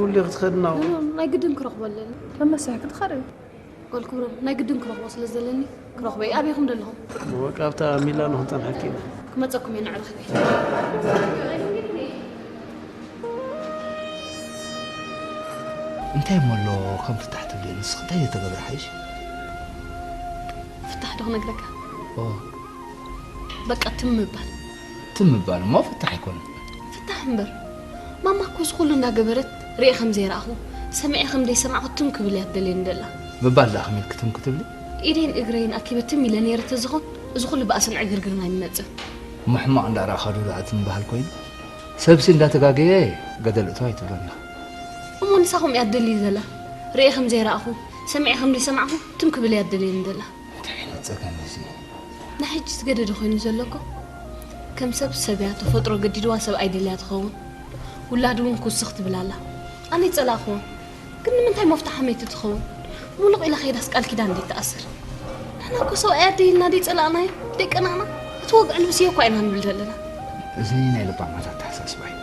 ኩሉ ክትኸድና። ናይ ግድን ክረኽቦ ኣለኒ። መመሰሕ ክትኸደ ጓል ክብሮም ናይ ግድን ክረኽቦ ስለ ዘለኒ ክረኽቦ እየ። ኣበይኹም ደለኹም? በቃ ኣብታ ሚላኖ ክንጸንሐኪ ኢና። ክመጸኩም እየ ንዕረፍ። እንታይ እሞ ኣሎ ከም ፍታሕ ትብሊ? ንስኺ እንታይ ዘይተገብረ ሓይሽ? ፍታሕ ዶ ክነግረካ? ኦ፣ በቃ ትም ምባል። ትም ምባል እሞ ፍታሕ ኣይኮነን። ፍታሕ እምበር ማማ እኮ እዚ ኩሉ እንዳገበረት ርኤ ከም ዘይረኣኹ ሰሚዐ ከም ዘይሰማዕኹ ትም ክብል እያ ትደልየኒ ደላ። ምባል ደኣ ከመይ ኢልኪ ትም ክትብሊ? ኢደይን እግረይን ኣኪበ ትም ኢለ ነይረ ተዝኾን እዚ ኩሉ ባእስን ዕግርግርን ኣይመጽን። እሞ ሕማቕ እንዳረኣኻ ዶ ደኣ ትም በሃል ኮይኑ? ሰብሲ እንዳተጋገየ ገደል እቶ ኣይትብሎን ኢኻ። እሞ ንሳ ከምኡ እያ ትደሊ ዘላ። ርኤ ከም ዘይረኣኹ ሰሚዐ ከም ዘይሰማዕኹ ትም ክብል እያ ትደልየኒ ዘላ። እንታይ ዓይነት ጸገም እዚ? ንሕጂ ዝገደደ ኮይኑ ዘሎ እኮ ከም ሰብ ሰብ እያ። ተፈጥሮ ገዲድዋ ሰብ ኣይደልያ ትኸውን። ውላድ እውን ክውስኽ ትብል ኣላ። ኣነ ይጸላእኽዎ። ግን ንምንታይ መፍትሒ ሓመይቲ ትኸውን? ሙሉቕ ኢላ ከይዳስ ቃል ኪዳን እንዴት ትኣስር? ንሕና እኮ ሰብኣይ ኣደይ ኢልና ደይ ጸላእናዮ ደይ ቀናእና እቲ ወግዒ ልብስዮ እኳ ኢና ንብል ዘለና። እዚ ናይ ለባማት ኣተሓሳስባ እዩ።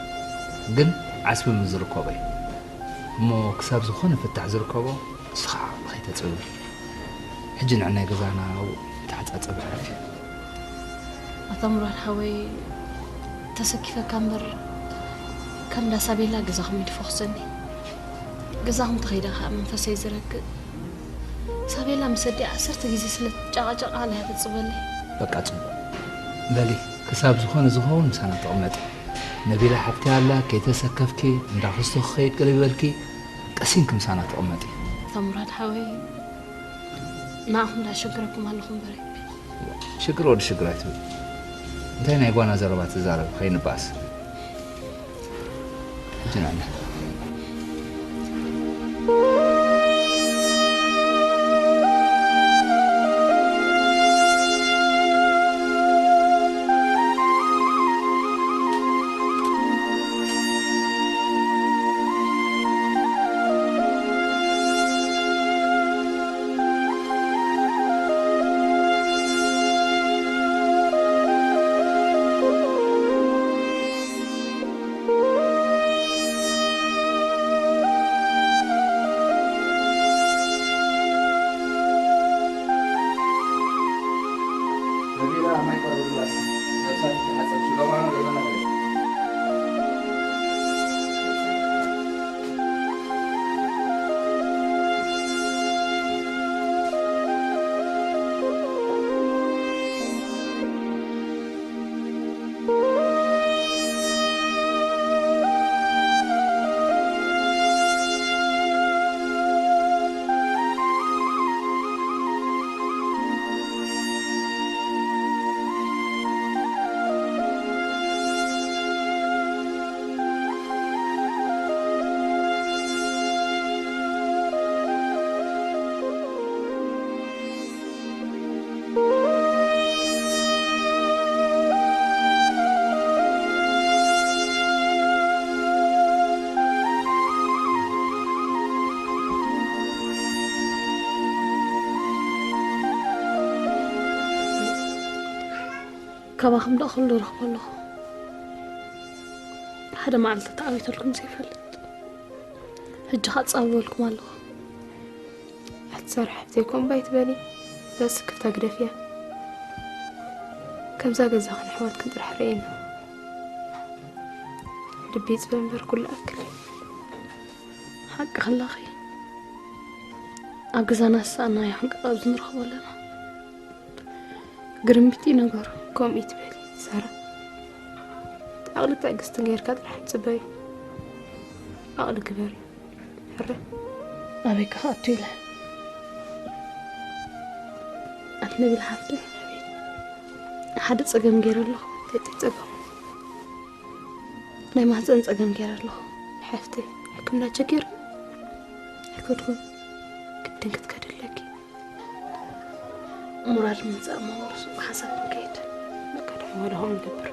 ግን ዓስቢ ምስ ዝርከቦ እዩ። እሞ ክሳብ ዝኾነ ፍታሕ ዝርከቦ ንስኻ ዓቕሊ ከይተጽብብል። ሕጂ ንዕናይ ገዛና ኣብኡ ተሓጻጸበ ዕረፍ እዩ። ኣታ ሙራድ ሓወይ ተሰኪፈካ እምበር ከም ዳሳቤላ ገዛኹም ይድፈኹሰኒ። ገዛኹም ተኸይደ ከዓ መንፈሰይ ዝረግእ። ሳቤላ ምስ ኣዲኣ ዓሰርተ ግዜ ስለ ትጨቓጨቓ ኣላ እያ ተጽበለይ። በቃ ጽቡቕ በሊ፣ ክሳብ ዝኾነ ዝኸውን ምሳና ተቐመጢ። ነቢላ ሓፍቲ ኣላ፣ ከይተሰከፍኪ እንዳ ክስቶ ክኸይድ ገለ ይበልኪ፣ ቀሲንኪ ምሳና ተቐመጢ። ኣታ ሙራድ ሓወይ ንዓኹም ዳ ሸግረኩም ኣለኹ እምበረ። ሽግር ወዲ ሽግር ኣይትብል። እንታይ ናይ ጓና ዘረባ ትዛረብ ከይንባኣስ። ሕጂ ንዕና። ካባኹም ዶ ኩሉ ረኽቦ ኣለኹ። ሓደ መዓልቲ ተዓዊተልኩም ዘይፈልጥ ሕጂ ኸዓ ጻወልኩም ኣለኹ። ኣትሰርሕ ዘይኮን ባይ ትበሊ በስ ክፍታ ግደፍያ። ከምዛ ገዛኽን ኣሕዋትክን ጥራሕ ርእየና። ልቢ ይጽበ እምበር ኩሉ ኣክል እዩ። ሓቂ ከላኺ ኣብ ገዛና ዝሰኣናዮ ሕንቅቕ ኣብዚ ንረኽቦ ኣለና። ግርምቢጥ እዩ ነገሩ። ከምኡ ይትበሊ ሳራ። ዓቕሊ ትዕግስትን ጌርካ ጥራሕ ትጽበዩ። ዓቕሊ ግበሪ። ሕረ ኣበይ ክኣቱ ኢለ ኣቲ ነቢል ሓፍቲ ሓደ ጸገም ገይረ ኣለኹ። ተቲ ጸገም ናይ ማህፀን ጸገም ገይረ ኣለኹ። ሓፍቲ ሕክምና ቸጊር ኣይከድኩን። ግድን ክትከድለኪ ሙራድ ምንጻእ መወርሱ ብሓሳብ ንከይድ ቀዳሕ ወደሆም ንገብር።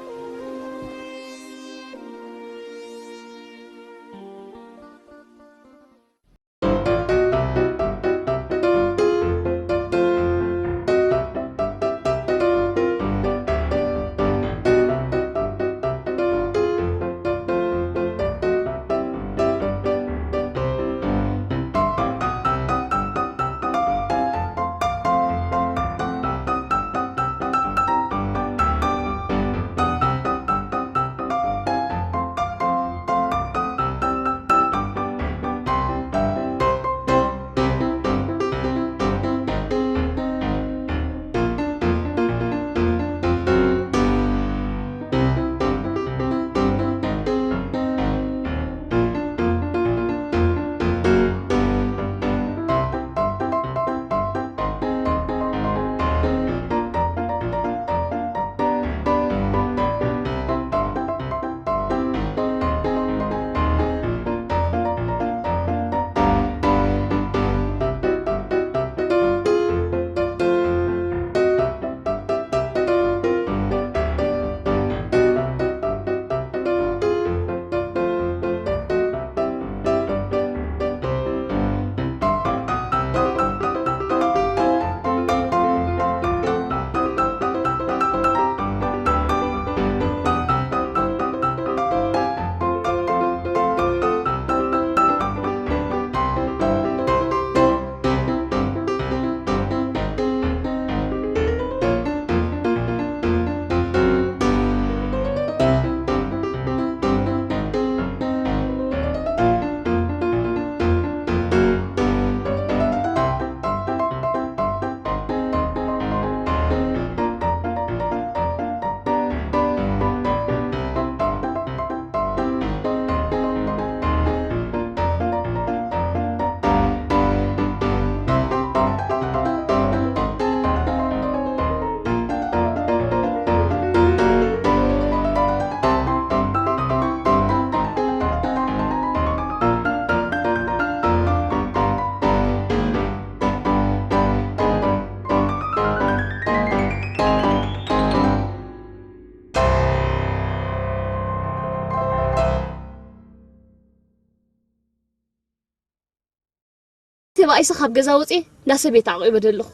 ሰብኣይሲ ካብ ገዛ ወፅየ እንዳሰበይት ኣዕቂበ ደለኹ።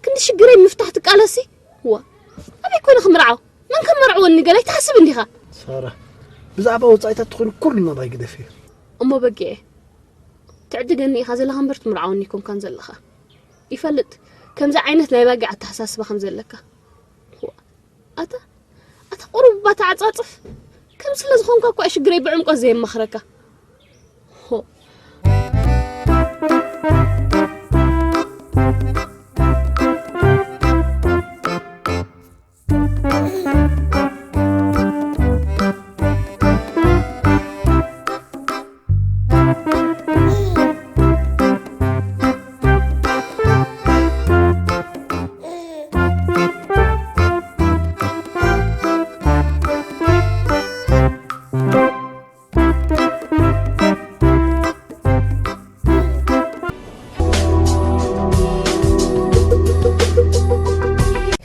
ክንዲ ሽግረይ ምፍታሕ ትቃለሲ? ዋ፣ ኣበይ ኮነ ክምርዓው? መን ከም መርዕወኒ ገለ ኣይትሓስብ እንዲኻ? ሳራ፣ ብዛዕባ ወጻኢታት ትኾን ኩሉ ናባይ ግደፍዮ። እሞ በጊዐ፣ ትዕድገኒ ኢኻ ዘለኻ እምበር ትምርዓወኒ ኣይኮንካን ዘለኻ። ይፈልጥ፣ ከምዚ ዓይነት ናይ ባጊዕ ኣተሓሳስባ ከም ዘለካ። ዋ፣ ኣታ፣ ኣታ ቁሩብ ባታ ዓጻጽፍ። ከም ስለ ዝኾንካ እኳ ሽግረይ ብዕምቆት ዘየማኽረካ። ሆ።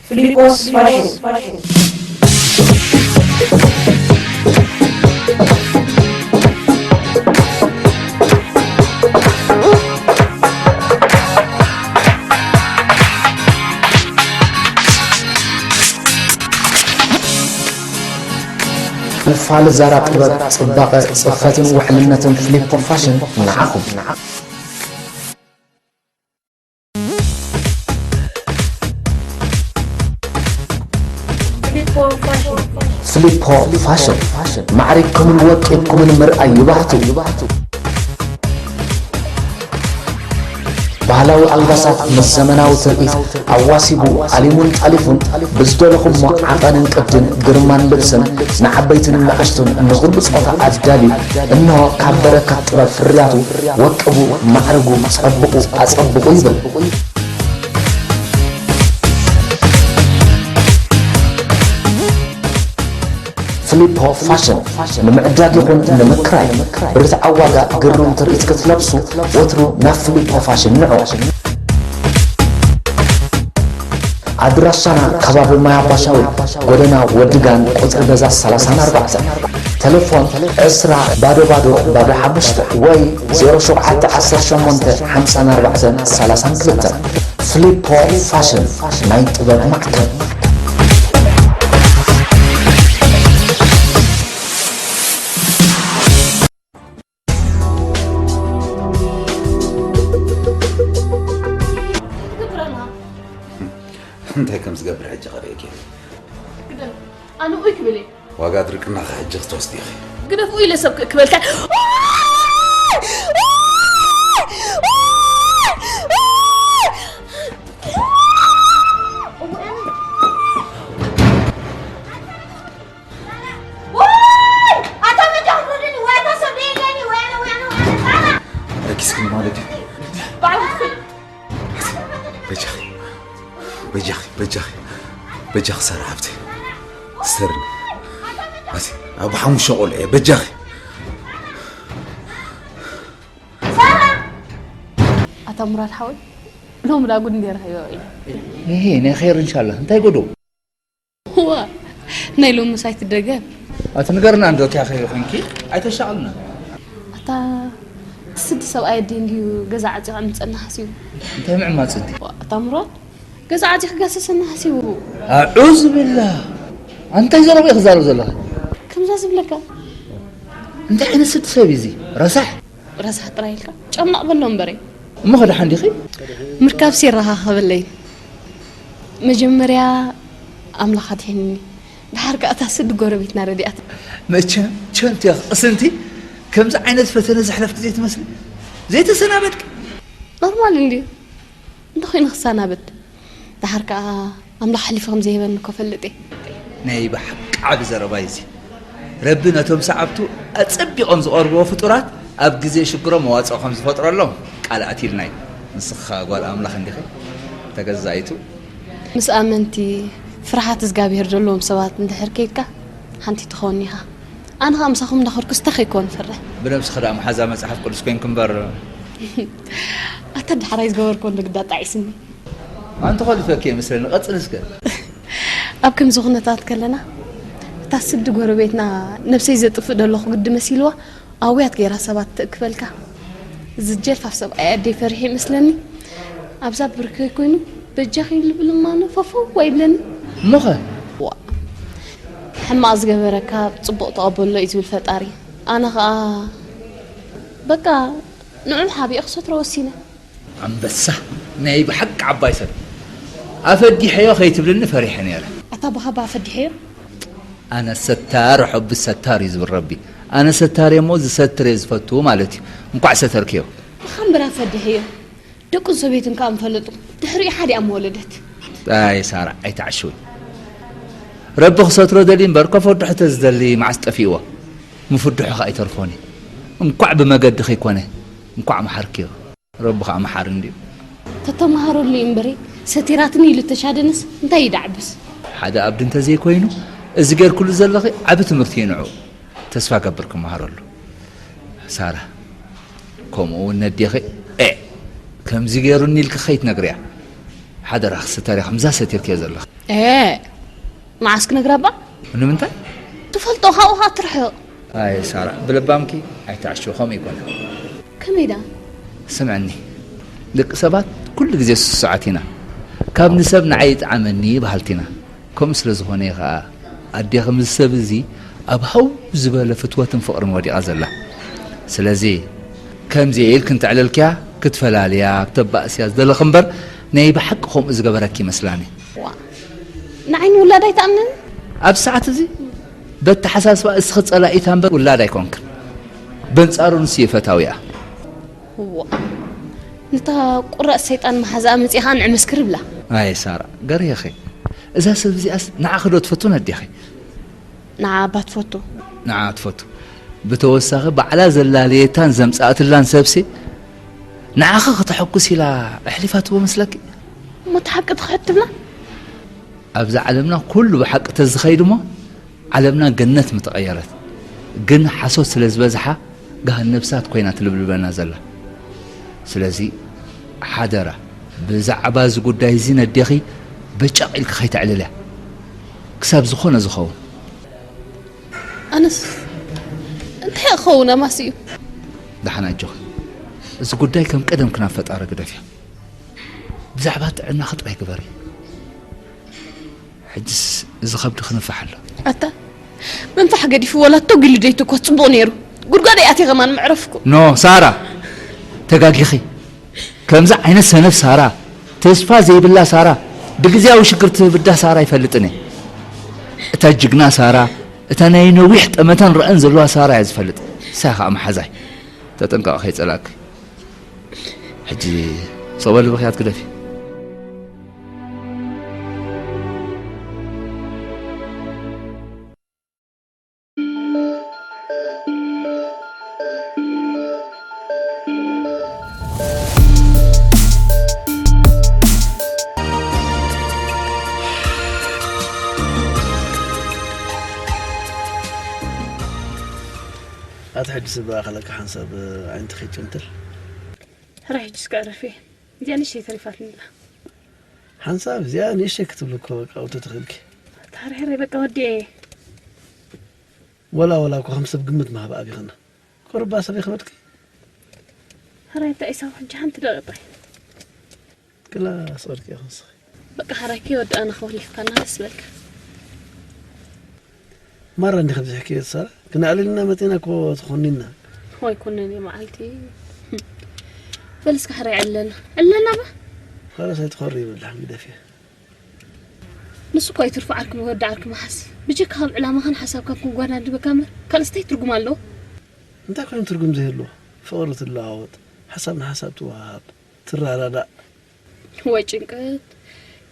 Filipos Fashion. ክፋል ዛራ ጥበብ፣ ጽባቐ፣ ጽፈትን ውሕልነትን ፍሊፖ ፋሽን ንዓኹም። ፍሊፖ ፋሽን። ማዕሪግኩምን ወቂብኩምን ምርኣይ ይባህቱ። ባህላዊ ኣልባሳት ምስ ዘመናዊ ትርኢት ኣዋሲቡ፣ ኣሊሙን ጠሊፉን ብዝደለኹሞ ዓቐንን ቅድን ግርማን ልብስን ንዓበይትን ንኣሽቱን ንኹሉ ጾታ ኣዳልዩ፣ እንሆ ካብ በረከት ጥበብ ፍርያቱ ወቅቡ፣ ማዕርጉ፣ ጸብቑ፣ ኣጸብቑ ይብል። ፍሊፖ ፋሽን፣ ንምዕዳግ ይኹን ንምክራይ ብርትዓዊ ዋጋ፣ ግሩም ትርኢት ክትለብሱ ወትሩ ናብ ፍሊፖ ፋሽን ንዑ። ኣድራሻና ከባቢ ማይ ኣባሻዊ፣ ጎደና ወዲ ጋን፣ ቁጽሪ ገዛ ሰላሳን ኣርባዕተን፣ ቴሌፎን ዕስራ ባዶ ባዶ ባዶ ሓሙሽተ ወይ ዜሮ ሸውዓተ ዓሰርተ ሸሞንተ ሓምሳን ኣርባዕተን ሰላሳን ክልተን። ፍሊፖ ፋሽን፣ ናይ ጥበብ ማዕከን። እንታይ ከም ዝገብር ሕጂ ከርእየኪ። ግደፍ፣ ኣነ ኡይ ክብል እየ። ዋጋ ድርቅናኺ ሕጂ ክትወስዲ ኢኺ። ግደፍ፣ ኡይ ኢለ ሰብ ክእክበልካ። ወይ! ኣታ በጃኹም ርዱኒ፣ ወይ ኣታ ሰብ ደየለኒ፣ ወይ ኣነ፣ ወይ ኣነ፣ ወይ ኣነ፣ ጣና! ረኪስክኒ ማለት እዩ። በጃኺ፣ በጃኺ፣ በጃኺ፣ በጃኺ ሳራ ሓብቲ። ስተርኒ። ኣቲ፣ ኣብ ሓሙሽተ ቆልዑ እየ፣ በጃኺ። ኣታ ሙራድ ሓወይ፣ ሎሚ ዳ ጉድ እንዴ ረኺበ እዩ። እሄ፣ ናይ ኸይር እንሻላ። እንታይ ጎዶ? ዋ፣ ናይ ሎምስ ኣይትደገም። ኣቲ ንገርና እንዶ፣ ኪያ ኸይር ኾንኪ፣ ኣይተሻቕልና። ኣታ ስዲ ሰብኣይ ኣዲ እንድዩ ገዛ ዓፂቑ ዕምፀና ሓሲቡ። እንታይ ምዕማፅ እንዲ? ዋ፣ ኣታ ሙራድ፣ ገዛ ዓፂ ክጋሰሰና ሓሲቡ። ኣዑዝ ቢላህ። ኣንታይ ዘረባ ኢኺ ክዛረብ ዘለኺ? ከምዛ ዝብለካ። እንታይ ዓይነት ስዲ ሰብ እዩ እዚ? ረሳሕ። ረሳሕ ጥራይ ኢልካ ጨማቕ በሎ እምበረይ። እሞ ከደሓን ዲኺ? ምርካብሲ የረኻኸበለይ። መጀመርያ ኣምላኽ ኣድሒንኒ። ደሓር ከኣ እታ ስዲ ጎረቤትና ረዲኣት። መቸም ቸንቲ ኢኺ ቅስንቲ። ከምዚ ዓይነት ፈተነ ዘሕለፍኪ ዘይትመስሊ። ዘይተሰናበድኪ። ኖርማል እንድዩ። እንተኾይኑ ክሰናበድ። ደሓር ከኣ ኣምላኽ ኣሕሊፉ ከም ዘይህበኒ እኮ እፈልጥ እየ። ናይ ብሓቂ ዓቢ ዘረባ እዩ እዚ። ረቢ ነቶም ሰዓብቱ ኣጸቢቖም ዝቐርብዎ ፍጡራት ኣብ ግዜ ሽግሮም መዋጽኦ ከም ዝፈጥረሎም ቃል ኣትዩልና እዩ። ንስኻ ጓል ኣምላኽ እንዲኺ ተገዛኢቱ። ምስ ኣመንቲ ፍርሃት እግዚኣብሄር ዘለዎም ሰባት እንድሕር ከይድካ ሓንቲ ትኸውን ኢኻ። ኣነ ኸኣ ምሳኹም እንዳኸድኩ ስተ ከይኮን ፈርሕ። ብነብስኺ ደኣ መሓዛ መጽሓፍ ቅዱስ ኮንኪ እምበር። ኣታ ዳሕራይ ዝገበርክዎ እንዶ ግዳ ጣዒስኒ። ኣንቲ ኾሊፈኪ እየ መስለኒ። ቀጽሊ እስከ። ኣብ ከምዚ ኩነታት ከለና፣ እታ ስዲ ጎረቤትና ነብሰይ ዘጥፍእ ደለኹ ግዲ መሲልዋ፣ ኣውያት ገይራ ሰባት ትእክበልካ። ዝጀልፋፍ ሰብኣይ ኣደይ ፈሪሑ ይመስለኒ። ኣብዛ ብርከይ ኮይኑ በጃኺ ልብል እማ ነፈፈው ኣይብለኒ። እሞኸ? ዋ፣ ሕማቕ ዝገበረካ ጽቡቕ ተቐበሎ እዩ ዝብል ፈጣሪ። ኣነ ኸኣ በቃ ንዑ ሓቢኡ ክሰትሮ ወሲነ። ኣንበሳ፣ ናይ ብሓቂ ዓባይ ሰብ። ኣፈዲሐዮ ከይትብልኒ ፈሪሐ ነይረ። ኣታ ብሃባ ኣፈዲሐዮ? ኣነ ሰታር ሑብ ሰታር እዩ ዝብል ረቢ። ኣነ ሰታር እየ እሞ ዝሰትር እየ ዝፈቱ ማለት እዩ። እንኳዕ ሰተርክዮ። ብኻምብራ ፈድሕዮ። ደቁን ሰበይቱን ከኣ ምፈለጡ። ድሕሪኡ ሓዲኣ ምወለደት። ኣይ ሳራ፣ ኣይትዓሽዊ። ረቢ ክሰትሮ ደሊ እምበር፣ ከፈድሖ ተዝደሊ መዓስ ጠፊእዎ። ምፍድሑ ከኣ ኣይተርፎን እዩ። እንኳዕ ብመገድኺ ኮነ፣ እንኳዕ መሓርክዮ። ረቢ ከኣ መሓሪ እንድዩ። ተተመሃረሉ እዩ እምበሪ፣ ሰቲራትኒ ኢሉ ተሻደንስ እንታይ ይዳዕብስ? ሓደ ኣብዲ እንተዘይኮይኑ፣ እዚ ጌርክሉ ዘለኺ ዓቢ ትምህርቲ እዩ ንዑ። ተስፋ ገብር ክመሃረሉ። ሳራ፣ ከምኡ እውን ነዴኺ፣ ኤ፣ ከምዚ ጌሩኒ ኢልኪ ከይትነግርያ። ሓደራኺ ስተርያ ከምዛ ሰቲርክዮ ዘለኺ። ኤ፣ መዓስ ክነግራ እባ? ንምንታይ? ትፈልጦ፣ ካብኡ ኸኣ ትርሕቕ። ኣይ ሳራ፣ ብለባምኪ ኣይትዓሽው፣ ከምኡ ይኮነ። ከመይ ደኣ? ስምዕኒ፣ ደቂ ሰባት ኩሉ ግዜ ስሱዓት ኢና። ካብ ንሰብ ንዓይ ይጥዓመኒ በሃልቲ ኢና። ከምኡ ስለ ዝኾነ እዩ ኸኣ ኣዴኺ ምስ ሰብ እዚ ኣብ ሃው ዝበለ ፍትወትን ፍቕርን ወዲቓ ዘላ። ስለዚ ከምዚ ኢልኪ እንተዕለልክያ ክትፈላልያ፣ ክተባእስያ ዝደለኺ እምበር ናይ ብሓቂ ከምኡ ዝገበረኪ ይመስላኒ። ዋ፣ ንዓይ ንውላድ ኣይትኣምንን? ኣብ ሰዓት እዚ በተሓሳስባ እስኺ ጸላኢታ እምበር ውላድ ኣይኮንክን። በንጻሩ ንሱ እዩ ፈታዊኣ። ዋ፣ ነታ ቁራጽ ሰይጣን መሓዛኣ መጺኻ ንዕመስክር ብላ። ኣይ ሳራ፣ ገርየኺ። እዛ ሰብ እዚኣስ ንዓኺ ዶ ትፈቱ ነዴኺ? ንዓ እባ ትፈቱ። ንዓ ትፈቱ። ብተወሳኺ ባዕላ ዘላለየታን ዘምጻእትላን ሰብሲ ንዓኺ ከተሐጉስ ኢላ ኣሕሊፋትዎ መስለኪ? እሞ እቲ ሓቂ ትኽሕድ ትብላ? ኣብዛ ዓለምና ኩሉ ብሓቂ ተዝኸይድ እሞ ዓለምና ገነት ምተቐየረት። ግን ሓሶት ስለ ዝበዝሓ ገሃነብ እሳት ኮይና ትልብልበና ዘላ። ስለዚ ሓደራ ብዛዕባ እዚ ጉዳይ እዚ ነዴኺ በጫቕ ኢልኪ ከይተዕልልያ። ክሳብ ዝኾነ ዝኸውን። ኣነስ እንታይ ክኸውን ኣማስዩ? ደሓን ኣጆኺ። እዚ ጉዳይ ከም ቀደምኪ ናብ ፈጣሪ ግደፍዮ። ብዛዕባ ጥዕናኺ ጥራይ ግበሪ። ሕጅስ እዚ ከብዲ ክንፋሕ ኣሎ። ኣታ ምንፋሕ ገዲፉ ወላ ተጒሉ ደይትኮ ጽቡቕ ነይሩ። ጉድጓድ ኣትየ ከማን ምዕረፍኩ። ኖ ሳራ፣ ተጋጊኺ። ከምዚ ዓይነት ሰነፍ ሳራ፣ ተስፋ ዘይብላ ሳራ፣ ብግዝያዊ ሽግር ትብዳህ ሳራ ኣይፈልጥን እየ። እታ ጅግና ሳራ፣ እታ ናይ ነዊሕ ጠመተን ራእን ዘለዋ ሳራ እየ ዝፈልጥ። ንሳ ከኣ መሓዛይ። ተጠንቀቒ ከይጸላእኪ። ሕጂ ስቕ በሊ ብኽያት ግደፊ። ኣቲ ሕጂ ስብ ኣኸለካ ሓንሳብ ዓይንቲ ከይጨንትል። ሕራይ ሕጂ እስከ ዕረፊ። እዚኣ ንእሽተይ ተሪፋትኒ ኣላ። ሓንሳብ እዚኣ ንእሽተይ ክትብሉ እኮ በቃ ውቱ ትኽእልኪ። ታርሕረይ በቃ ወዲኤ። ወላ ወላ እኮ ከም ሰብ ግምት ምሃብ ኣብይኸና። ቁርባ ሰብ ይኽበድኪ። ሕራይ እንታይ ኢሳብ ሕጂ ሓንቲ ደቂቕ ጥራይ። ክላ ስቕርቂ ኢኹ ንስኺ። በቃ ሕራይ ከይወዳእና ክወሊፍካና ደስ በልካ። ማራ እንዲኺ ብዝሕኪ እየ ትሳራ። ክነዕልልና መጺና እኮ ትኾኒና። ወይ ኩነኔ መዓልቲ። በል እስከ ሕራይ ዕለና። ዕለና ባ። ፈረስ ኣይትኾሪ ይብል ላሕሚ ደፊ። ንሱ እኮ ኣይትርፎ ዓርኪ ብወዲ ዓርኪ ምሓዝ። ብጀካ ካብ ዕላማኻን ሓሳብካን ክንጓዳድበካ እምበር ካልእ እንታይ ትርጉም ኣለዎ? እንታይ ኮይኑ ትርጉም ዘይህልዎ? ፍቕሪ ትለዋወጥ፣ ሓሳብ ንሓሳብ ትወሃሃብ፣ ትረዳዳእ። ወይ ጭንቀት።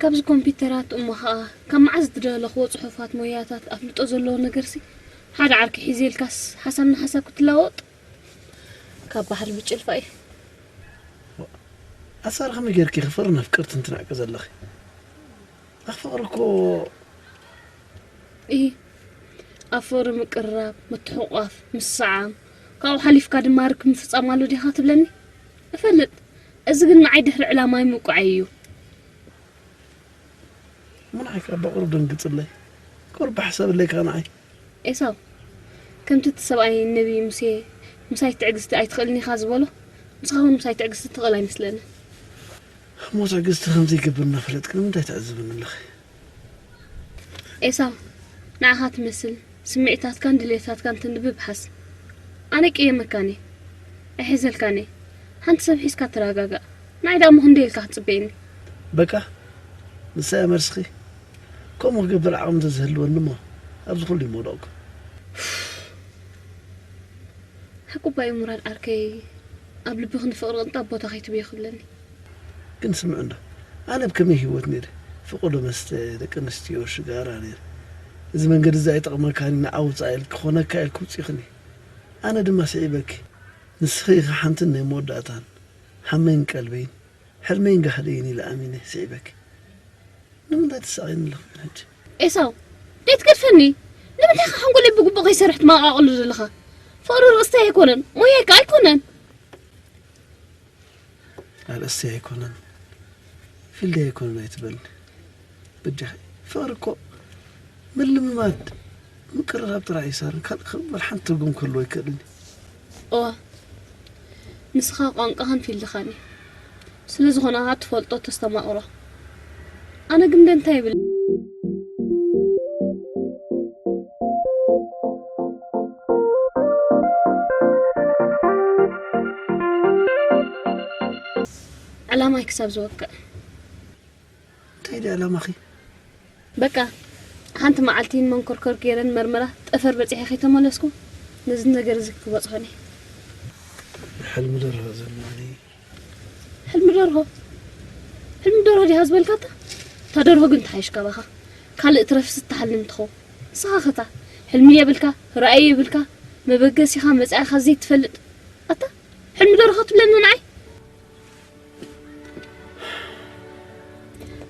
ካብዚ ኮምፒተራት እሞ ኸኣ ካብ መዓዝ ዝደለኽዎ ጽሑፋት ሞያታት ኣፍልጦ ዘለዎ ነገርሲ ሓደ ዓርኪ ሒዘ ኢልካስ ሓሳብ ንሓሳብ ክትለዋወጥ? ካብ ባሕሪ ብጭልፋ እዩ። ኣሳር ከመይ ጌርኪ ፍቕርን ኣፍቀርትን ትንዕቂ ዘለኺ? ኣኽ ፍቕሪ እኮ እይ፣ ኣብ ፍቕሪ ምቅርራብ፣ ምትሕቑቓፍ፣ ምስዓም፣ ካብኡ ሓሊፍካ ድማ ርክብ ምፍጻም ኣሎ ዲኻ ትብለኒ? እፈልጥ። እዚ ግን ንዓይ ድሕሪ ዕላማይ ምውቃዐይ እዩ። እሞ ንዓይ ከኣ ብቑሩብ ደንግጽለይ። ቁሩብ ብሓሳብ ኣለይ ከኣ ንዓይ። ኤሳው፣ ከምቲ እቲ ሰብኣይ ነቢ ሙሴ፣ "ምሳይ ትዕግስቲ ኣይትኽእልን ኢኻ" ዝበሎ፣ ንስኻ እውን ምሳይ ትዕግስቲ ትኽእል ኣይመስለኒ። እሞ ትዕግስቲ ከምዘይገብር እናፈለጥኪ ንምንታይ ትዕዝብኒ ኣለኺ? ኤሳው፣ ንዓኻ ትመስል ስምዒታትካን ድሌታትካን ተንብብ ሓስ። ኣነ ቅየመካኒ፣ ኣይሕዘልካኒ። ሓንቲ ሰብ ሒዝካ ተረጋጋእ። ንዓይ ደኣ እሞ ክንደይ ኢልካ ክትጽበየኒ? በቃ፣ ንሳ እያ መልስኺ። ከምኡ ክገብር ዓቕሚ እንተዝህልወኒ እሞ ኣብዚ ኩሉ ይመውደቕኩ። ሓቁ እባ እዩ ሙራድ ዓርከይ፣ ኣብ ልብኺ ንፍቕሪ ቅንጣብ ቦታ ከይትብዮ ክብለኒ። ግን ስምዕ እንዶ፣ ኣነ ብከመይ ህይወት ነይረ? ፍቑዶ መስተ፣ ደቂ ኣንስትዮ፣ ሽጋራ ነይረ። እዚ መንገዲ እዚ ኣይጠቕመካን እዩ፣ ንዓ ውጻእ ኢልኪ፣ ክኾነካ ኢልኪ ውጺእክኒ። ኣነ ድማ ስዒበኪ። ንስኺ ኢኺ ሓንትን ናይ መወዳእታን፣ ሓመይን ቀልበይን፣ ሕልመይን ጋህደይን ኢለ ኣሚነ ስዒበኪ። ንምንታይ ትስኣይኒ ኣለኺ ግን ሕጂ? ኤሳው፣ ደይትገድፈኒ። ንምንታይ ኢኻ ሓንጎለይ ብግቡእ ከይሰርሕ ትመቓቕሎ ዘለኻ? ፍቕሪ ርእስተይ ኣይኮነን፣ ሞያይ ከኣ ኣይኮነን። ኣርእስተይ ኣይኮነን፣ ፊልደይ ኣይኮነን ኣይትበልኒ። በጃኺ፣ ፍቕሪ እኮ ምልምማድ፣ ምቅርራብ ጥራሕ እዩ ሳርን፣ ካልእ ክቕበል ሓንቲ ትርጉም ክህልዎ ኣይክእልን እዩ። እዋ፣ ንስኻ ቋንቋኻን ፊልድኻን እዩ። ስለ ዝኾነ ኸኣ ትፈልጦ ተስተማቕሮ። ኣነ ግን ደንታ ይብል። ዕላማይ ክሳብ ዝወቅዕ። እንታይ ድዩ ዕላማኺ? በቃ፣ ሓንቲ መዓልቲ መንኮርኮር ገይረን መርመራ ጠፈር በጺሐ ከይተመለስኩ፣ ነዚ ነገር እዚ ክበጽሖ እየ። ሕልሚ ደርሆ ዘለኒ። ሕልሚ ደርሆ? ሕልሚ ደርሆ ዲኻ ዝበልካታ? እታ ደርሆ ግን ትሓይሽ ካባኻ። ካልእ ትረፍስ እትሓልም ትኸውን። ንስኻ ኸታ፣ ሕልሚ የብልካ፣ ራእይ የብልካ፣ መበገሲኻ መጻኢኻ ዘይትፈልጥ። ኣታ፣ ሕልሚ ደርሆ ትብለኒ ንዓይ?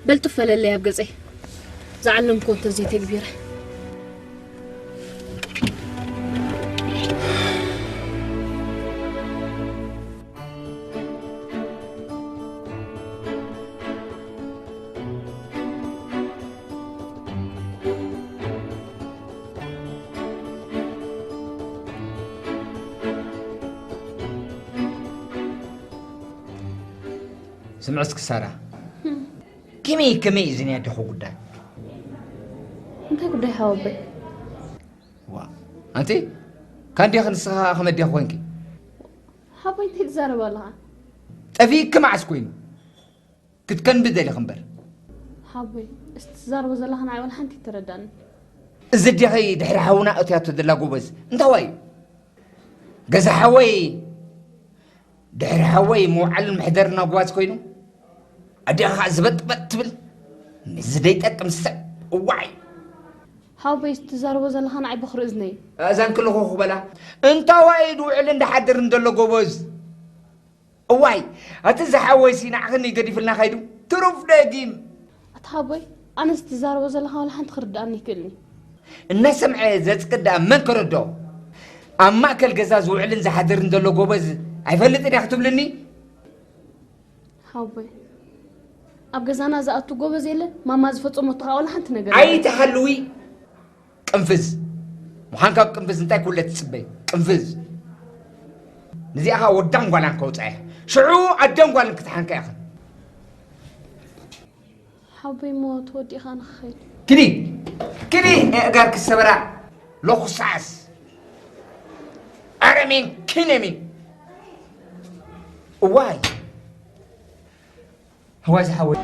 በል ጡፍ በለለይ ኣብ ገጸይ። ዝዓለምክዎ እንተዘይተግቢረ። ስምዒ እስኪ ሳራ፣ ከመይ ከመይ እዩ ዝንያድኹ ጉዳይ? እንታይ ጉዳይ ሓወቦይ? ዋ፣ ኣንቲ ካንዲኺ ንስኻ ከመዲኺ ኮንኪ? ሓቦይ እንታይ ትዛረብ ኣለኻ? ጠፊእኪ መዓስ ኮይኑ? ክትከንቢ ደሊኺ እምበር። ሓቦይ፣ እስቲ ትዛረቦ ዘለኻ ንዓይ ዋላ ሓንቲ ኣይተረዳእንን። እዚ ዲኺ ድሕሪ ሓውና ኣእትያቶ ዘላ ጎበዝ እንታዋይ እዩ? ገዛ ሓወይ ድሕሪ ሓወይ መውዓልን መሕደርን ኣጓዝ ኮይኑ፣ ኣዲኣ ኸዓ ዝበጥበጥ ትብል። ምስዚ ደይጠቅም ሰብ፣ እዋይ! ሓወቦይ፣ ትዛረቦ ዘለኻ ንዓይ በኹሪ እዝነይ። ኣእዛንኪ ልኹኽ በላ። እንታዋይ ድውዕልን ድሓድርን ዘሎ ጎበዝ? እዋይ፣ ኣቲ ዝሓወይሲ ንዓኽኒ ገዲፍልና ከይዱ። ትሩፍ ደጊም። ኣቲ ሓቦይ፣ ኣነስ ትዛረቦ ዘለኻ ዋላ ሓንቲ ክርድኣኒ ኣይክእልን እዩ። እናሰምዐ ዘጽቅድ ደኣ መን ከረድኦ? ኣብ ማእከል ገዛ ዝውዕልን ዝሓድርን ዘሎ ጎበዝ ኣይፈልጥን እየ ክትብልኒ? ሓቦይ፣ ኣብ ገዛና ዝኣቱ ጎበዝ የለ፣ ማማ ዝፈጸመቶ ኸኣ ዋላ ሓንቲ ነገር የለን። ኣይትሃልዊ። ቅንፍዝ። ምዃን ካብ ቅንፍዝ እንታይ ኩለ ትጽበይ? ቅንፍዝ። ንዚኣ ኸኣ ወዳን ጓላን ከውጽኣ እየ። ሽዑ ኣደን ጓልን ክትሓንካ ኢኽን። ሓቦይ እሞ ተወዲእኻ ንኽኸይድ። ኪዲ! ኪዲ! ኣእጋርኪ ሰበራ። ሎኹሳስ። ኣረሜን ኪነሚን። እዋይ። እዋይ ዝሓወይ።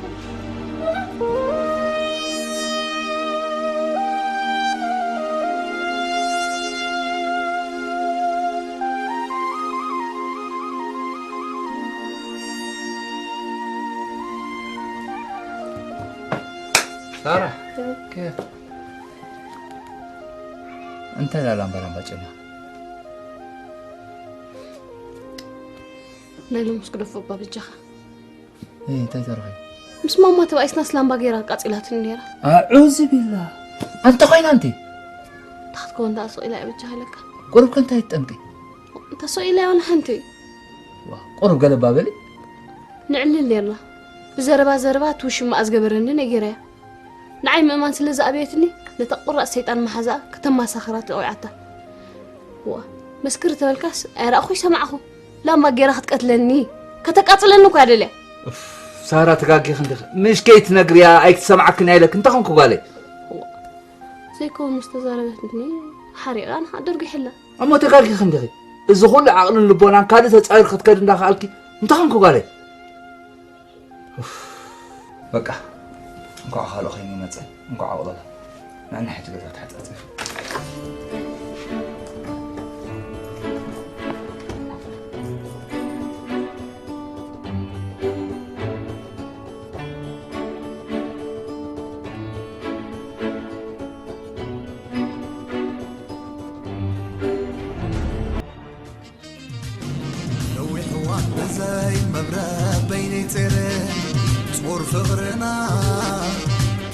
ሳራ፣ ከ-፣ እንታይ ላላምባ ላምባ ጨና? ናይ ሎምስ ግደፎ እባ በጃኻ። እይ፣ እንታይ ተረኺቡ? ምስ ማማ ተባኢስናስ ላምባ ገይራ ኣቃጺላትኒ ነይራ። ኣዑዙ ቢላ። ኣንተ ኮይና ኣንቲ? እንታይ ክትከውን ደኣ ስቕ ኢላ እያ በጃኻ ኢለካ። ቁሩብ ከ እንታይ ትጠምቂ? እንተ ስቕ ኢላ እያ ዋላ ሓንቲ። ዋ፣ ቁሩብ ገለባ በሊ። ንዕልል ነይርና። ብዘረባ ዘረባ እቲ ውሽማኣ ዝገበረኒ ነጊረያ። ንዓይ ምእማን ስለ ዝኣበየትኒ፣ ነታ ቁራጽ ሰይጣን መሓዛኣ ከተማሳኽራ ተቐዊዓታ። ዋ፣ መስክሪ ተበልካስ ኣይረኣኹ ኣይሰማዕኹ። ላማ ጌራ ክትቀትለኒ፣ ከተቃጽለኒ እኳ ደልያ። እፍ፣ ሳራ፣ ተጋጊኺ እንዲኺ። ምሽ ከይትነግርያ ኣይትሰምዓክን እያ ኢለኪ። እንታይ ኾንኩ ጓለይ? ዘይከውን ምስ ተዛረበትኒ ሓሪቓ ንዓ ደርጒሐላ። እሞ ተጋጊኺ እንዲኺ። እዚ ኹሉ ዓቕልን ልቦናን ካልእ ተጻዊርኪ ክትከዲ እንዳኸኣልኪ እንታይ ኾንኩ ጓለይ? ኡፍ። በቃ፣ እንኳዕ ካልኦ ኸይኑ ይመጸ፣ እንኳዕ ኣቕለሎ። ንዕና ሕጂ ገዛ ተሓጻጽፍ። ነዊሕ እዋን ብዘይ መብርህ በይነይ ጸይረ፣ ጾር ፍቕርና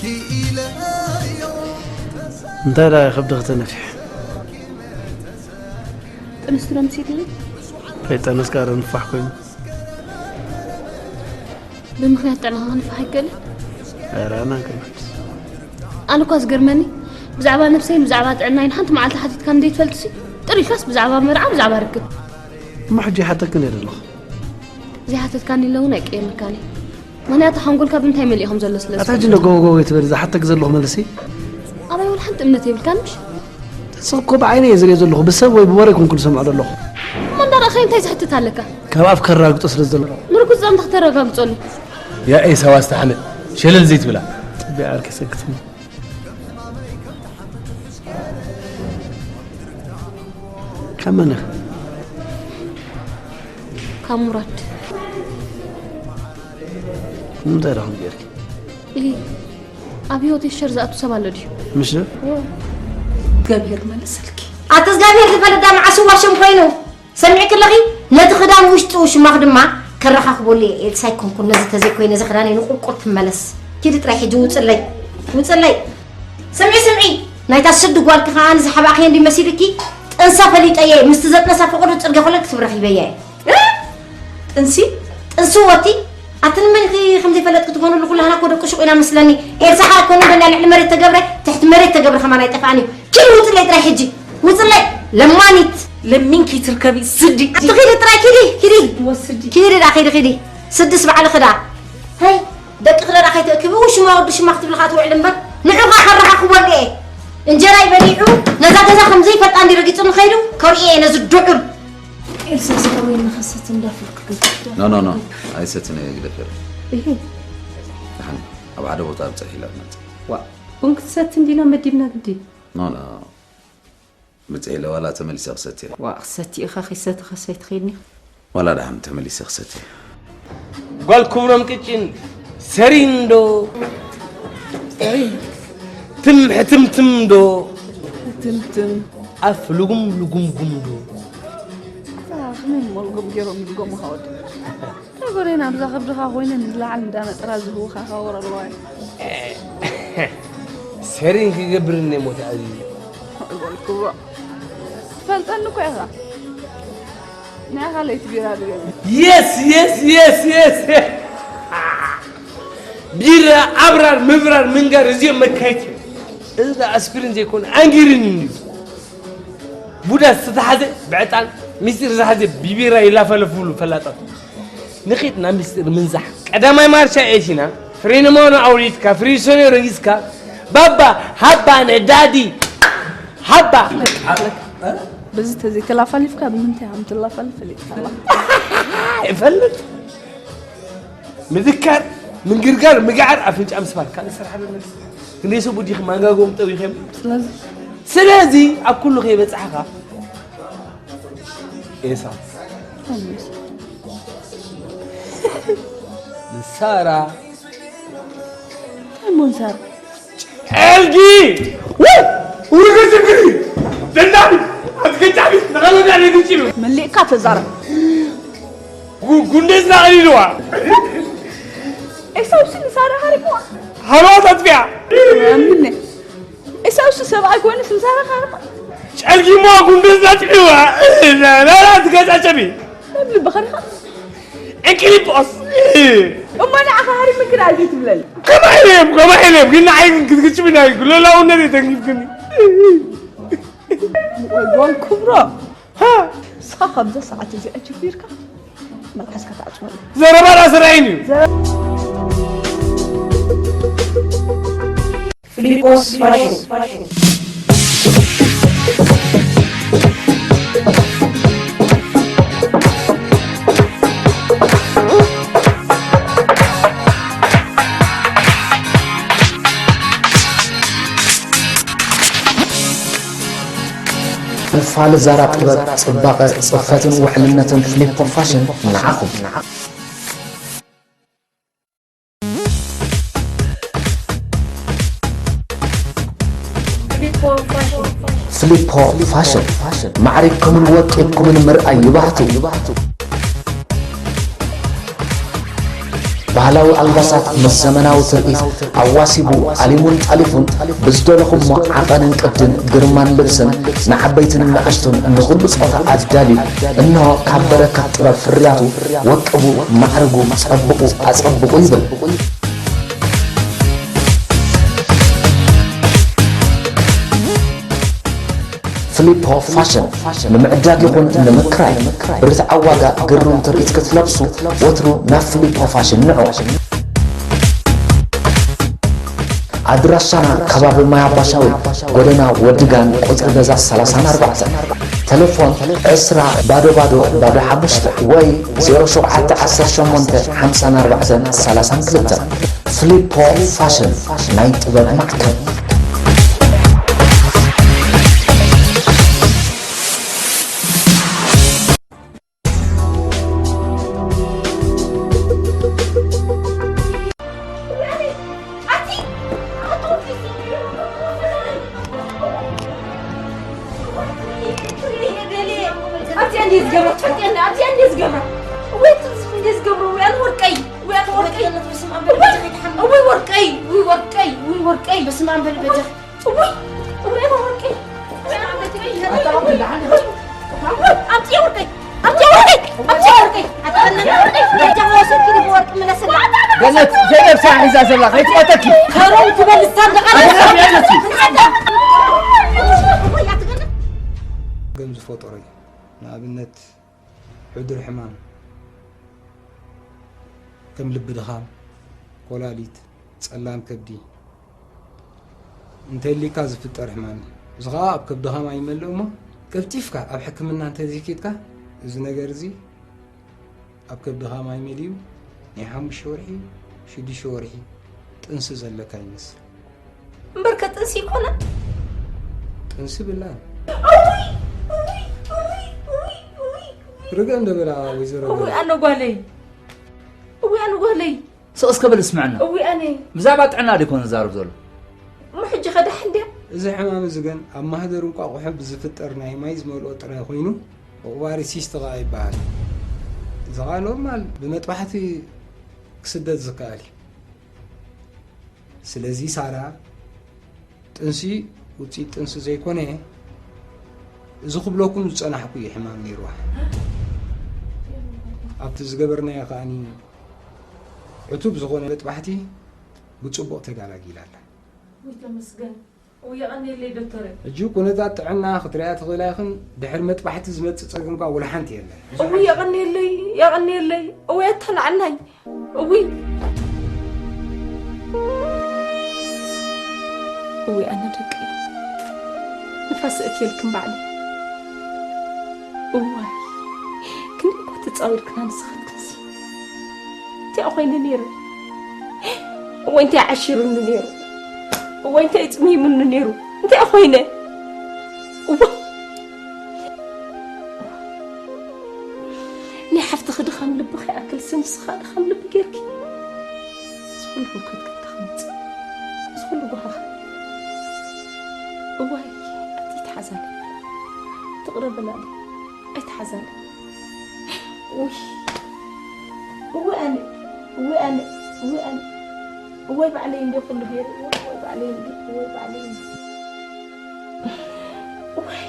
ክኢለዮ። እንታይ ደኣ ከብድኺ ተነፊሑ? ጥንስቲ ዶ መሲልኒ? ከይጠነስካ ዶ ንፋሕ ኮይኑ? ብምኽንያት ጥዕናኻ ክንፋሕ ኣይከልን? ኧረ ኣነ ኣይኮንኩን። ኣነ እኳ ዝገርመኒ፣ ብዛዕባ ነብሰይን ብዛዕባ ጥዕናይን ሓንቲ መዓልቲ ሓቲትካኒ ዘይትፈልጥሲ፣ ጥሪልካስ ብዛዕባ መርዓ፣ ብዛዕባ ርክብ። እሞ ሕጂ ይሓተክን እየ ዘለኹ። ዘይሓተትካኒ ኢለ እውን ኣይቅየመልካን እየ። ምኽንያቱ ሓንጎልካ ብምንታይ መሊኡ ከም ዘሎ ስለ ኣታ ሕጂ ዝፈልጥ። እንዶ ጎቦ ጎቦ ኣይትበል፣ ዝሓተክ ዘለኹ መልሲ። ኣባይ ወላ ሓንቲ እምነት የብልካን ምሽ? ንስኺ እኮ ብዓይነይ እየ ዝሪኦ ዘለኹ፣ ብሰብ ወይ ብወረ ኣይኮንኩን ዝሰምዖ ዘለኹ። እሞ እንዳረኣኻዮ እንታይ ዝሕትት ኣለካ? ካብ ኣፍ ከራግጦ ስለ ዘሎ። ምርኩስ ዛንታ ክተረጋግጸሉ። ያ ኤሳው ኣስተሓምል፣ ሸለል ዘይትብላ። ጽቢያ ዓርኪ ሰክትኒ። ካብ መን ኢኺ? ካብ ሙራድ። ንምንታይ ደኣ ከምኡ ጌርኪ? ኢሂ፣ ኣብ ህይወተይ ሸር ዝኣቱ ሰብ ኣሎ ድዩ? ምሽ ዶ? እግዚኣብሔር መልሰልኪ። ኣቲ እግዚኣብሔር ዝፈልጥ ዳ መዓስ ዋሽም ኮይኑ? ሰሚዕኪ ኣለኺ? ነቲ ክዳን ውሽጡ ሽማኽ ድማ ከረኻኽበሉ እየ። ኤልሳ ኣይኮንኩን ነዚ ተዘይኮይነ እዚ ክዳነይ ንቁርቁር ትመለስ። ኪዲ ጥራይ ሕጂ ውፅለይ። ውፅለይ። ስምዒ፣ ስምዒ። ናይታ ስዲ ጓልኪ ከኣ ንዝሓባእኽዮ እንዲ መሲልኪ ጥንሳ ፈሊጠ እየ። ምስቲ ዘጥነሳ ፍቕሪ ጽርግያ ኮለል ክትብረኺበያ እየ። እ? ጥንሲ? ጥንሲ ወቲ? ኣቲ ንመን ኢኺ ከም ዘይፈለጥኪ ትኾንሉ ኩላህና እኮ ደቂ ሹቕ ኢና መስለኒ። ኤልሳ ከኣ ኣይኮነን በልያ ልዕሊ መሬት ተገብረ፣ ትሕቲ መሬት ተገብረ ከማን ኣይጠፍኣን እዩ። ኪዲ ውፅለይ ጥራይ ሕጂ። ውፅለይ ለማኒት። ለሚንኪ ትርከቢ ስዲ። ኣቲ ኪዲ ጥራይ ኪዲ፣ ኪዲ። ወስዲ። ኪዲ ዳ ኪዲ፣ ኪዲ። ስድስ ባዕልኺ ዳ። ሀይ፣ ደቅኺ ዳ ከይተእክቢ፣ ሽማ ወዲ ሽማ ክትብሊ ከኣ ትውዕሊ እምበር፣ ንዑ ከኣ ከረኻኽቦ እንድየ። እንጀራይ በሊዑ፣ ነዛ ገዛ ከም ዘይፈልጣ እንዲ ረጊጹኒ ከይዱ፣ ከርእዮ እየ ነዚ ድዑል። ኤልሳ፣ ስጋ ወይኒ ንኸሰቲ እንዳፈርኩ ገዛ። ኖ፣ ኖ፣ ኖ። ኣይሰትን እየ፣ ግደፈለይ። እሂ። ደሓን፣ ኣብ ሓደ ቦታ ብጽሕ ኢላ ትመጽእ። ዋ፣ ቡን ክትሰቲ እንዲና መዲብና ግዲ። ኖ፣ ኖ። ብጽሕ ኢለ ዋላ ተመሊሰ ክሰቲ እየ። ዋ፣ ክሰቲ ኢኻ፣ ከይሰተኻ ኣይትኸይድን ኢኻ። ዋላ ደሓን ተመሊሰ ክሰቲ እየ። ጓል ክብሮም ቅጭን ሰሪን ዶ? ትም ሕትምትም ዶ? ትምትም። ኣፍ ልጉም ልጉምጉም ዶ? ኣታ፣ ከመይ እሞ ልጉም ገይሮም ይልጎሙኻ ወዲ? እንታይ ጎደና ብዛ ከብድኻ ኮይነ ንላዕሊ እንዳነጠራ ዝህውኻ ከወረ ኣለዋ። ሰሪን ክገብር እኔ ሞት ኣዝዩ። እወል ክብሮ። ትፈልጠኒ እኮ ኢኻ። ንዓኻ ለይቲ ቢራ ድገም። የስ፣ የስ፣ የስ፣ የስ። ቢራ፣ ኣብራር፣ ምብራር፣ ምንጋር፣ እዚኦም መካየት እዮም። እዚ ደኣ ኣስፒሪን ዘይኮነ ኣንጊሪን እዩ። ቡዳ ዝተታሕዘ ብዕጣን፣ ሚስጢር ዝሓዘ ብቢራ ይላፈለፉሉ ፈላጣት። ንኺድ ናብ ሚስጢር ምንዛሕ። ቀዳማይ ማርሻ ኤሲና፣ ፍሬንሞኖ ኣውሪድካ፣ ፍሪሶኒ ረጊጽካ፣ ባባ፣ ሃባ፣ ነዳዲ፣ ሃባ። በዚ ተዘይተላፋሊፍካ ብምንታይ ከም ትላፋልፍ ፈሊጥካ ኣለኻ። ይፈልጥ። ምዝካር፣ ምንግርጋር፣ ምግዓር፣ ኣፍንጫ ምስባር። ካልእ ስራሕ ዶ ኣለካ? ክንደይ ሰብ ወዲኺ ማንጋጎም ጠዊኸም? ስለዚ? ስለዚ ኣብ ኩሉ ከይበጻሕካ ኤሳው። ኣሜን። ንሳራ። እንታይ እሞ ንሳራ? ጨልጊ! ውይ! ውርግር ችግር! ደላሚ! ኣትገጫሚ! ንኸለዳ ነግጭ! መሊእካ ተዛረብ። ጉ-፣ ጉንዴዝና ቀሊልዋ። ኤሳውሲ ንሳራ ሃሪምዋ። ሃለዋት ኣጥፊኣ። ኣምነ። ኤሳውሲ ሰብኣይ ኮይኑስ ንሳራ ሃርማ። ጨልጊሞ ጉንዴዝና ጥዒዋ። ናራ ትገጫጨሚ። መብሊ በኸሪኻ። ዕንቅሊጶስ። እሞ ንዓኻ ሃሪምክ ደኣ ዘይትብለኒ። ከማይ ኢለ እየ፣ ከማይ ኢለ እየ። ግን ንዓይ ግን ክትግጭሚ ናይ ሉዓላውነት እየ ተንኪፍክኒ። ወይ ጓል ክብሮ። ሃ! ካብዛ ሰዓት እዚኣ ጀሚርካ መልሓስካ ተዓጽወሉ። ዘረባና ስራይን እዩ። ፍሊፖስ ፋሽን። ንፋል ዛራ ጥበብ ጽባቐ ጽፈትን ውሕልነትን ፍሊፖ ፋሽን ንዓኹም። ፍሊፖ ፋሽን ማዕሪግኩምን ወቂብኩምን ምርኣይ ይባህቱ። ባህላዊ ኣልባሳት ምስ ዘመናዊ ትርኢት ኣዋሲቡ ኣሊሙን ጠሊፉን ብዝደለኹሞ ዓቐንን ቅድን ግርማን ልብስን ንዓበይትን ንኣሽቱን ንኹሉ ጾታ ኣዳልዩ እንሆ ካብ በረከት ጥበብ ፍርያቱ ወቅቡ፣ ማዕርጉ፣ ጸብቑ፣ ኣጸብቑ ይብል። ፍሊፖ ፋሽን ንምዕዳግ ይኹን ንምክራይ ብርትዓዊ ዋጋ ግሩም ትርኢት ክትለብሱ ወትሩ ናብ ፍሊፖ ፋሽን ንዑ። ኣድራሻና ከባቢ ማይ ኣባሻዊ ጎደና ወዲ ጋን ቁፅሪ ገዛ ሰላሳን ኣርባዕተን ተሌፎን ዕስራ ባዶ ባዶ ባዶ ሓሙሽተ ወይ ዜሮ ሸውዓተ ዓሰርተ ሸሞንተ ሓምሳን ኣርባዕተን ሰላሳን ክልተን። ፍሊፖ ፋሽን ናይ ጥበብ ማዕከን። እወይ ወርቀይ፣ እወይ ወርቀይ፣ እወይ ወርቀይ፣ እወይ ወርቀይ፣ እወይ ወርቀይ፣ እወይ ወርቀይ። በስመ ኣብ በል በጃ። እወይ፣ እወይ ወርቀይ። ኣምጪ ወርቀይ፣ ኣምጪ ወርቀይ፣ ኣምጪ ወርቀይ። ኣትበለና ወርቀይ፣ በጃ ወሰድኪ ወርቂ ምለሰላ። ገነት፣ ዘይነብ ስራሕ ሒዛ ዘላ፣ ከይትሞተኪ። ከረው ትበል፣ ሳንደቃ። ገም ዝፈጠሮ እዩ። ንኣብነት፣ ሕዱር ሕማም ከም ልቢ ድኻም፣ ኮላሊት፣ ጸላም ከብዲ እንተሊካ ዝፍጠር ሕማም እዩ። እዚ ኸኣ ኣብ ከብድኻ ማይ ይመልእ እሞ ቀልጢፍካ ኣብ ሕክምና እንተዘይኬድካ እዚ ነገር እዚ ኣብ ከብድኻ ማይ መሊኡ ናይ ሓሙሽተ ወርሒ ሽዱሽተ ወርሒ ጥንሲ ዘለካ ይመስል። እምበርከ ጥንሲ ይኮነ። ጥንሲ ብላ። ርግእ እንደ በላ ወይዘሮ እዊ ኣነ ጓለይ። እዊ ኣነ ጓለይ። ስቕ እስከ በል እስምዐና። እዊ ኣነ። ብዛዕባ ጥዕና ዶ ይኮን ዝዛረብ ዘሎ? እሞ ሕጂ ከዳሕ እንድያ። እዚ ሕማም እዚ ግን ኣብ ማህደር እንቋቑሖ ብዝፍጠር ናይ ማይ ዝመልኦ ጥራይ ኮይኑ ኦቫሪ ሲስት ኸኣ ይበሃል። እዚ ኸኣ ኖርማል ብመጥባሕቲ ክስደድ ዝከኣል እዩ። ስለዚ ሳራ ጥንሲ ውፅኢት ጥንሲ ዘይኮነ እዚ ክብለኩም ዝፀናሕኩ እዩ ሕማም ነይርዋ። ኣብቲ ዝገበርናዮ ከኣኒ ዕቱብ ዝኾነ መጥባሕቲ ብፅቡቕ ተጋላጊላ ኣላ። ውይ ተመስገን። እውይ የቐንየለይ ዶክተረይ። ሕጂ ኩነታት ጥዕና ክትሪኣ ትኽእላ ኢኽን ድሕሪ መጥባሕቲ ዝመፅእ ፀገም ከኣ ወላ ሓንቲ የለን። እውይ የቐንየለይ የቐንየለይ። እውይ ኣታ ንዓናይ። እውይ እውይ ኣነ ደቂ ንፋስ እትየልክን ባዕለይ። እዋይ ክንደይ እኳ ተፃዊርክና ንስኻትክንሲ። እንታይ ኮይነ ነይረ? እወ እንታይ ዓሺሩኒ ነይሩ? እወ እንታይ ጽሚሙኒ ነይሩ? እንታይ ኮይነ? እወ ናይ ሓፍትኺ ድኻም ልብኺ ይኣክል ስንስኻ ድኻም ልቢ ጌርኪ እዚ ኩሉ ህውከት ከታ ከምጽእ እዚ ኩሉ ጓሃኻ እዋይ ኣቲ ተሓዛለ ትቕረበላለ ኣይተሓዛለ ውይ እወ ኣነ እወ ኣነ እወ ኣነ እወይ ባዕለይ እንደ ኩሉ ገይረ እወይ ባዕለይ እንደ እወይ ባዕለይ እንደ እወይ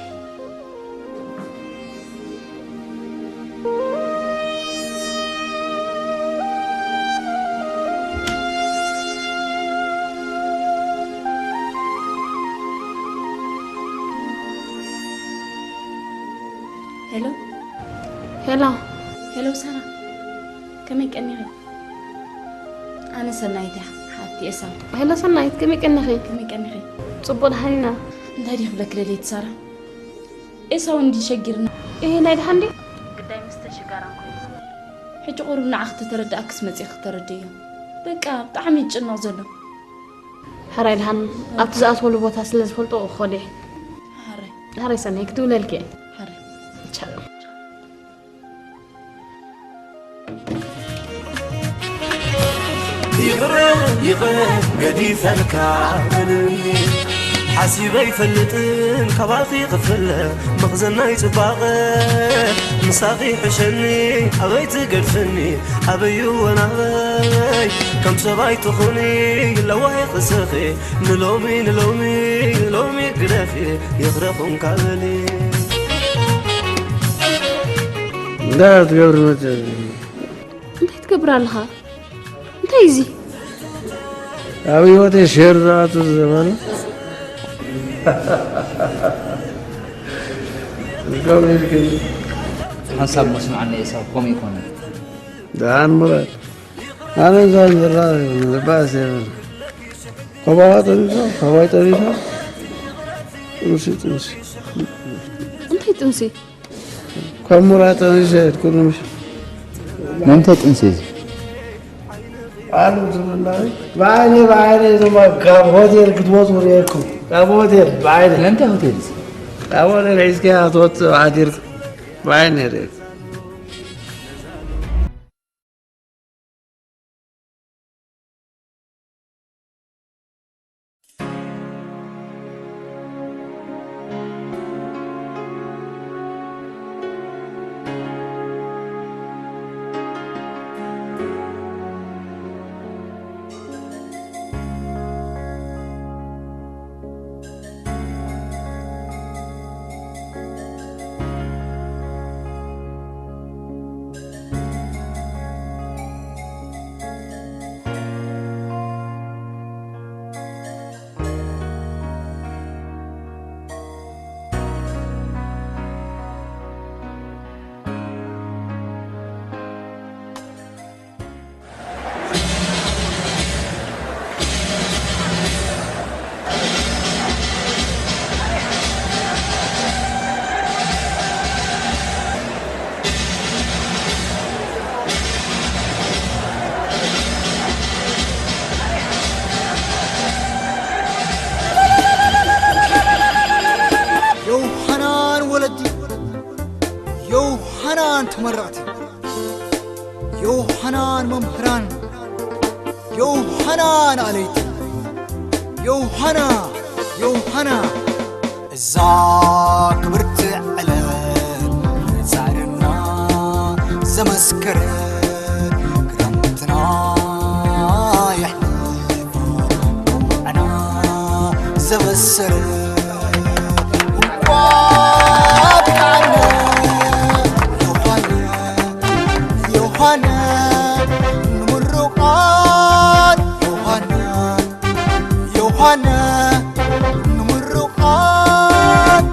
ሄሎ ሄሎ። ሄሎ ሳራ፣ ከመይ ቀኒኺ? ኣነ ሰናይት እያ፣ ሓፍቲ ኤሳው። ሄሎ ሰናይት፣ ከመይ ቀኒኺ? ከመይ ቀኒኺ? ጽቡቕ ደሓን ኢና። እንታይ ድየ ክብለኪ ደልየ ሳራ? ኤሳው እንዲ ሸጊርና። እሄ ናይ ደሓን ድዩ? ግዳይ ምስ ተሽጋራ እኮ። ሕጂ ቁሩብ ንዓኺ ተተረድኣክስ መጺኺ ክተረድእዮ። በቃ ብጣዕሚ ይጭነቕ ዘሎ። ሕራይ ደሓን ኣብቲ ዝኣትወሉ ቦታ ስለ ዝፈልጦ ክኸዶ እየ። ሕራይ። ሕራይ ሰናይ ክትብለልኪ እየ። ሕራይ። ቻው። ይቕረ ይቕረ ገዲፈልካ በልኒ ሓሲበ ይፈልጥን ካባኺ ክፍለ መኽዘናይ ጽባቐ ምሳኺ ሕሸኒ ኣበይ ትገድፍኒ ኣበይ ወናበይ ከም ሰባይ ትኹኒ ለዋሂ ክስኺ ንሎሚ ንሎሚ ንሎሚ ግደፊ ይኽረኹም ካበሊ እንታይ ትገብሪ መፅእ እንታይ ትገብር ኣለኻ? እንታይ እዚ? ኣብ ህይወተይ ሸር ዝኣቱ ዘበነ ከምኡ ኢልክኒ ሓንሳብ መስምዓኒ ኤሳው ከምኡ ይኮነ ደሓን ምረት ኣነ እዛ ዝራ ልባስ የብን ከማኻ ጠቢሳ ከማይ ጠቢሳ ጥምሲ ጥምሲ እንታይ ጥምሲ? ካብ ሙራ ጠቢሳ የድኩ ጥምሲ ናይ እንታይ ጥምሲ እዚ ኣሉ ዝብላዊ ብዓይነ ብዓይነ እዞም ካብ ሆቴል ክትወፁ ርኤኩም ካብ ሆቴል ብዓይነ ናይ እንታይ ሆቴል እዚ ካብ ሆቴል ሒዝካ ትወፅእ ሓዲርካ ብዓይነ ርኤኩም ዮውሃናን ወለዲ ዮውሃናን ተመረቕቲ ዮውሃናን መምህራን ዮውሃናን ኣለይቲ ዮውሃና ዮውሃና እዛ ክብርቲ ዕለት ጻዕርና ዘመስከረ ክረምትና የሕልፍ ቁምዕና ዘበሰረ እንኳ ብቃዕና ዮሃና ዮሃና ንምርቓት ዮሃና ዮሃና ንምርቓት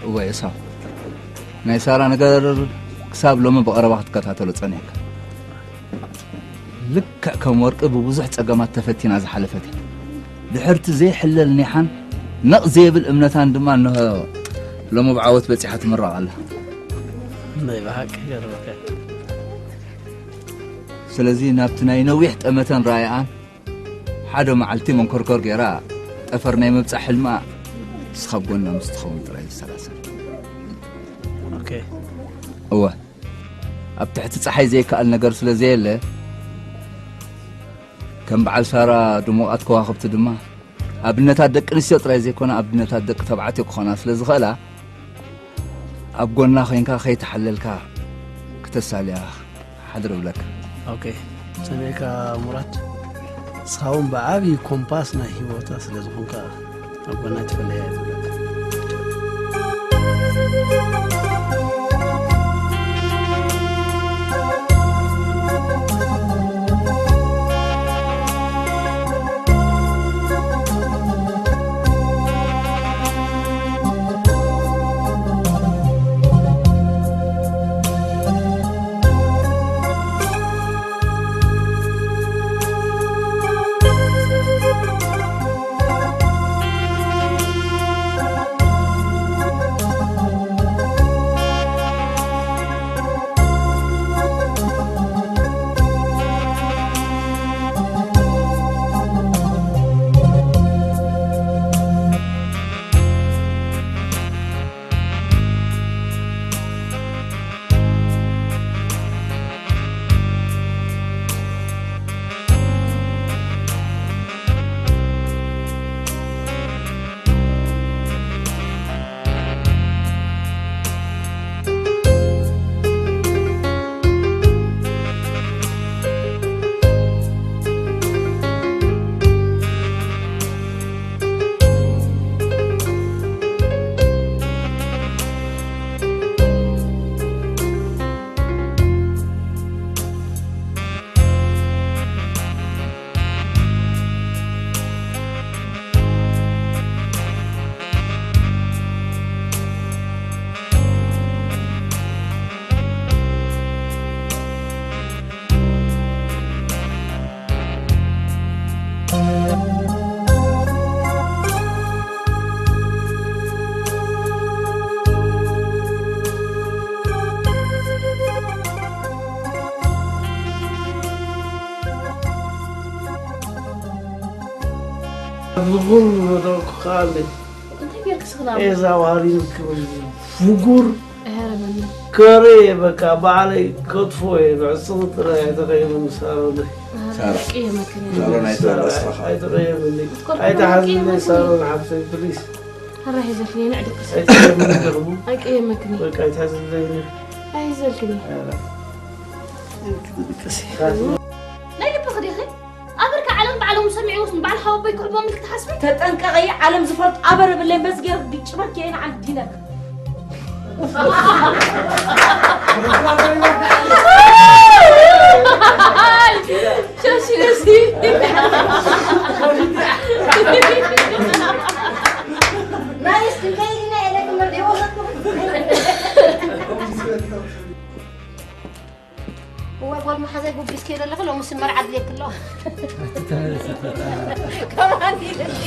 እወ ኤሳው፣ ናይ ሳራ ነገር ክሳብ ሎሚ ብቐረባ ክትከታተሎ ጸኒሕካ። ልክዕ ከም ወርቂ ብብዙሕ ጸገማት ተፈቲና ዝሓለፈት እያ። ድሕርቲ ዘይሕለል ኒሓን ነቕ ዘይብል እምነታን ድማ እንሆ ሎሚ ብዓወት በጺሓ ትምረቕ ኣላ። ናይ ብሓቂ ይገርመካ። ስለዚ ናብቲ ናይ ነዊሕ ጠመተን ራእይኣን ሓደ መዓልቲ መንኮርኮር ገይራ ጠፈር ናይ ምብጻሕ ሕልማ ንስኻ ኣብ ጎና ምስ ትኸውን ጥራይ ዝሰላሰል። ኦኬ። እወ፣ ኣብ ትሕቲ ጸሓይ ዘይከኣል ነገር ስለ ዘየለ፣ ከም በዓል ሳራ ድሙቓት ከዋኽብቲ ድማ ኣብነታት ደቂ ኣንስትዮ ጥራይ ዘይኮነ ኣብነታት ደቂ ተባዕትዮ ክኾና ስለ ዝኽእላ፣ ኣብ ጎና ኮይንካ ከይተሓለልካ ክተሳልያ ሓድር እብለካ። ኦኬ፣ ሰሚዕካ ሙራት፣ ንስኻ እውን ብዓብዪ ኮምፓስ ናይ ህይወታ ስለ ዝኾንካ ኣብ ጎና ኣይትፈለያ እየ ዝብለካ። ብጉል መደርኩ ከኣለ እንታይ ጌርክ ስኽላም? ኤዛ ዋሪን ክብል ፍጉር ኣይሃረመኒ። ከረ በቃ ባዕለይ ከጥፎ እየ፣ ብዕፅኺ ጥራይ ኣይተቐየመኒ ሳሮነይ። ሳራ። ቅየመክኒ። ሳሮን ኣይትበል፣ ኣስራኻ። ኣይተቐየምኒ። ኣፍቀርኩ ኣይትሓዝኒ ቅየመክኒ። ሳሮን ሓፍተይ፣ ፕሊስ። ኣራይ ሒዘክኒ፣ ንዕድክ። ኣይትቐየምኒ ደኽሙ። ኣይቀየመክኒ። በቃ ኣይትሓዝለይኒ። ኣይዘልክኒ። ኧረ። ናይ ልብኺ ዲኺ? ኣበርካ ዓለም ባዕሎም ሰሚዕዎስ ንባዕል ሓወቦይ ክሕቦም ኢልክ ትሓስቢ? ተጠንቀቒ፣ ዓለም ዝፈልጥ ኣበር ብለይ መዝጌር ግጭመት ከየን ዓንዲነክ። ሸሽነሲ። ናይስ ድንጋይ ዲና ኢለክ መርዲዎ ዘኩም። እዋይ ጓል መሓዛይ ጉቢስ ከይደ ኣለኹ፣ ሎምስ መርዓ ድልየክ ኣሎ። ከማን ኢለኒ።